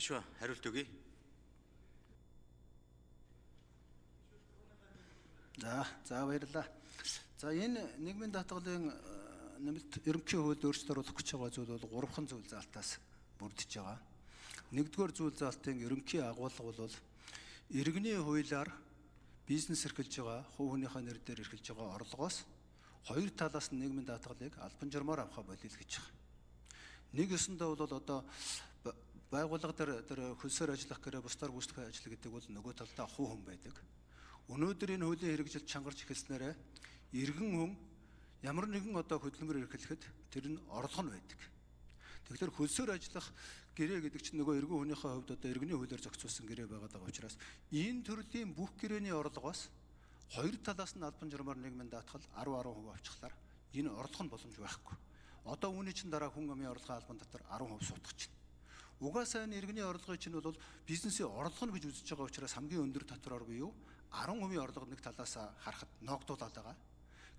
Тэшва хариулт өгье. За баярлалаа. За энэ нийгмийн даатгалын нэмэлт ерөнхий хуульд өөрчлөлт оруулах гэж байгаа зүйл бол гурван зүйл заалтаас бүрдэж байгаа. Нэгдүгээр зүйл заалтын ерөнхий агуулга бол иргэний хуулиар бизнес эрхэлж байгаа, хувь хүнийхээ нэр дээр эрхэлж байгаа орлогоос хоёр талаас нь нийгмийн даатгалыг албан журмаар авахаа болиул гэж байгаа. Нэг ёсондоо бол одоо байгууллага дээр тэр хөлсөөр ажиллах гэрээ, бусдаар гүйцэтгэх ажил гэдэг бол нөгөө талдаа хувь хүн байдаг. Өнөөдөр энэ хуулийн хэрэгжилт чангарч эхэлснээрээ иргэн хүн ямар нэгэн одоо хөдөлмөр эрхлэхэд тэр нь орлого нь байдаг. Тэгэхээр хөлсөөр ажиллах гэрээ гэдэг чинь нөгөө эргэн хүнийхээ хувьд одоо иргэний хуулиар зохицуулсан гэрээ байгаад байгаа учраас энэ төрлийн бүх гэрээний орлогоос хоёр талаас нь албан журмаар нийгмийн даатгал 10 10% авчихлаар энэ орлого нь боломж байхгүй. Одоо үүний чинь дараа хүн амын орлогын албан дотор 10% суудах чинь. Угаасаа энэ иргэний орлогын чинь бол бизнесийн орлого нь гэж үзэж байгаа учраас хамгийн өндөр татвараар буюу 10% орлого нэг талаас харахад ноогдуулаад байгаа.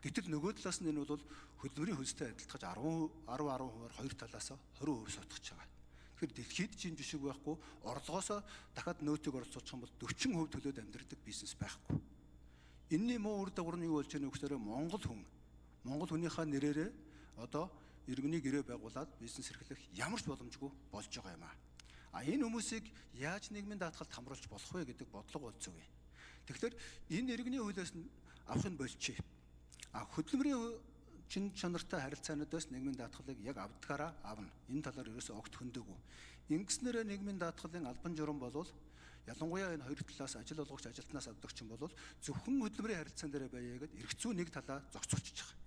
Гэтэл нөгөө талаас нь энэ бол хөдөлмөрийн хөлстэй адилтгаж 10 10 10%-аар хоёр талаас 20% суудах байгаа. Тэгэхээр дэлхийд чинь жишг байхгүй, орлогоосоо дахиад нөөцийг оролцуулчих юм бол 40% төлөөд амьдардаг бизнес байхгүй. Энийний муу үр дагавар нь юу болж байгаа вэ гэхээр Монгол хүн, Монгол хүнийхээ нэрээрээ одоо иргэний гэрээ байгуулад бизнес эрхлэх ямар ч боломжгүй болж байгаа юм аа. А энэ хүмүүсийг яаж нийгмийн даатгалд хамруулж болох вэ гэдэг бодлого бол зөв юм. Тэгэхээр энэ иргэний хуулиас нь авах нь болчихъя. А хөдөлмөрийн чин чанартай харилцаануудаас нийгмийн даатгалыг яг авдгаараа авна. Энэ талаар ерөөсөө огт хөндөөгүй. Ингэснээрээ нийгмийн даатгалын албан журам болвол ялангуяа энэ хоёр талаас ажил олгогч ажилтнаас авдаг чинь бол зөвхөн хөдөлмөрийн харилцаан дээр байя гэдээ эрх зүй нэг талаа зохицуулчихж байгаа.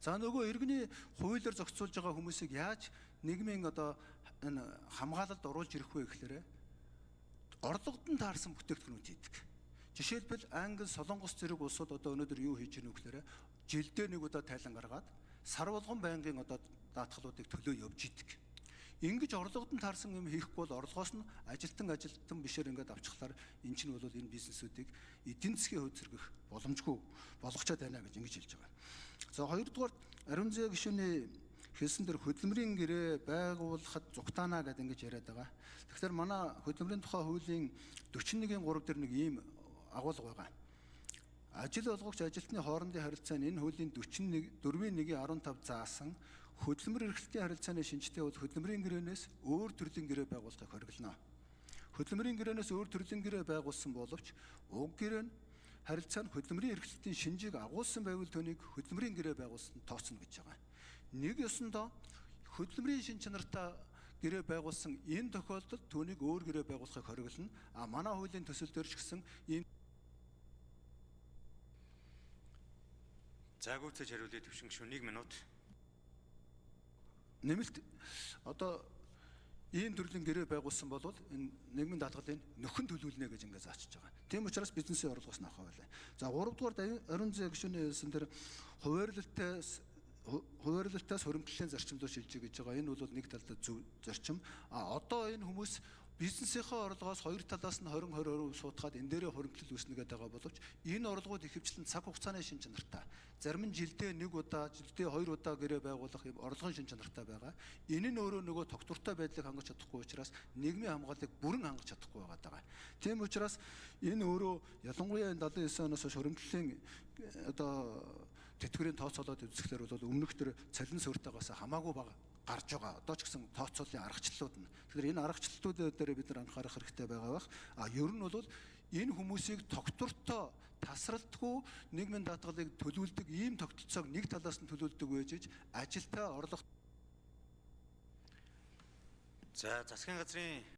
За нөгөө иргэний хуулиар зохицуулж байгаа хүмүүсийг яаж нийгмийн одоо энэ хамгаалалд оруулж ирэх вэ гэхээр орлогод нь таарсан бүтээгдэхүүнүүд хийдэг. Жишээлбэл Англи, Солонгос зэрэг улсууд одоо өнөөдөр юу хийж байгаа вэ гэхээр жилдээ нэг удаа тайлан гаргаад сар болгон байнгын одоо даатгалуудыг төлөө явж идэг. Ингэж орлогод нь таарсан юм хийхгүй бол орлогоос нь ажилтан бишээр ингээд авчихлаар эн чинь бол энэ бизнесүүдийг эдийн засгийн хувьд сэргэх боломжгүй болгочоод байна гэж ингэж хэлж байгаа. За хоёрдугаар Ариун зээ гишүүний хэлсэн дээр хөдөлмөрийн гэрээ байгуулахад зугтаана гэдээ ингэж яриад байгаа. Тэгэхээр манай хөдөлмөрийн тухай хуулийн 41-ийн 3 дээр нэг ийм агуулга байгаа. Ажил олгогч ажилтны хоорондын харилцаа нь энэ хуулийн 41 4-ийн 1-ийн 15 заасан хөдөлмөр эрхлэлтийн харилцааны шинжтэй бол хөдөлмөрийн гэрээнээс өөр төрлийн гэрээ байгуулахыг хориглоно. Хөдөлмөрийн гэрээнээс өөр төрлийн гэрээ байгуулсан боловч уг гэрээ нь харилцаа нь хөдөлмөрийн эрхлэлтийн шинжийг агуулсан байвал түүнийг хөдөлмөрийн гэрээ байгуулсан тооцно гэж байгаа. Нэг ёсондоо хөдөлмөрийн шин чанартай гэрээ байгуулсан энэ тохиолдолд түүнийг өөр гэрээ байгуулахыг хориглоно. А манай хуулийн төсөл дээр ч гэсэн ийм За гүйцэж хариулъя төвшин гишүүн 1 минут. Нэмэлт одоо ийм төрлийн гэрээ байгуулсан бол энэ нийгмийн даатгалын нөхөн төлөвлөнө гэж ингээд заачиж байгаа. Тийм учраас бизнесийн орлогоос нь авах байлаа. За 3 дугаар Ариун зээ гишүүний хэлсэн тэр хуваарлалтаас хуримтлалын зарчим руу шилжиж гэж байгаа. Энэ бол нэг талдаа зөв зарчим. А одоо энэ хүмүүс бизнесийнхээ орлогоос хоёр талаас нь 20 20 20% суудгаад энэ дээрээ хуримтлал үүснэ гэдэг байгаа боловч энэ орлогууд ихэвчлэн цаг хугацааны шин чанартай. Зарим нь жилдээ нэг удаа, жилдээ хоёр удаа гэрээ байгуулах юм орлогын шин чанартай байгаа. Энэ нь өөрөө нөгөө тогтвортой байдлыг хангаж чадахгүй учраас нийгмийн хамгааллыг бүрэн хангаж чадахгүй байгаа даа. Тийм учраас энэ өөрөө ялангуяа энэ 79 оноос хойш хуримтлалын одоо тэтгэврийн тооцоолоод үзэхлээр бол өмнөх төр цалин суурьтайгаас хамаагүй бага гарч байгаа. Одоо ч гэсэн тооцооллын аргачлалууд нь. Тэгэхээр энэ аргачлалууд дээр бид нар анхаарах хэрэгтэй байгаа бах. А ер нь бол энэ хүмүүсийг тогтвортой тасралтгүй нийгмийн даатгалыг төлөвлөдөг ийм тогтолцоог нэг талаас нь төлөвлөдөг байж ажилтаа орлого. За засгийн газрын